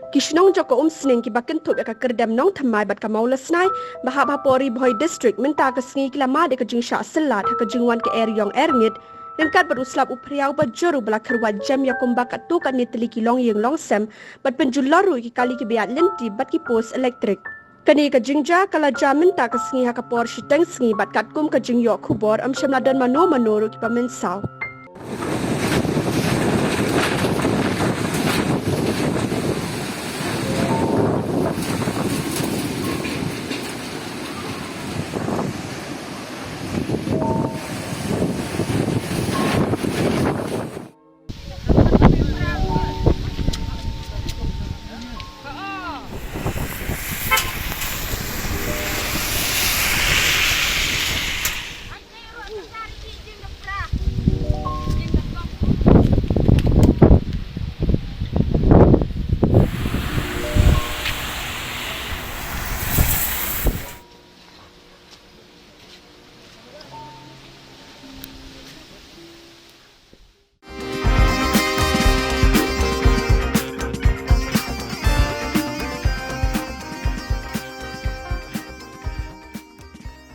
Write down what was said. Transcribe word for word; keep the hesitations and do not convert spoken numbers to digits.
Ki shnong jong ka Umsning kiba kynthup ïa ka Kyrdem Nongthymmai bad ka Mawlasnai ba hap ha Ri Bhoi District mynta ka sngi ki la mad ïa ka jingshah syllat ha ka jingwan ka eriong erngit ryngkat bad u slap u phriaw ba jur uba la kyrwat jem ïa kumba katto katne tylli ki longïing longsem bad pynjulor ruh ïa ki kali kiba ïaid lynti bad ki post elektrik. Kane ka jingjia ka la jia mynta ka sngi ha ka por shiteng sngi bad katkum ka jingïoh khubor ym shym la don mano mano ruh kiba mynsaw.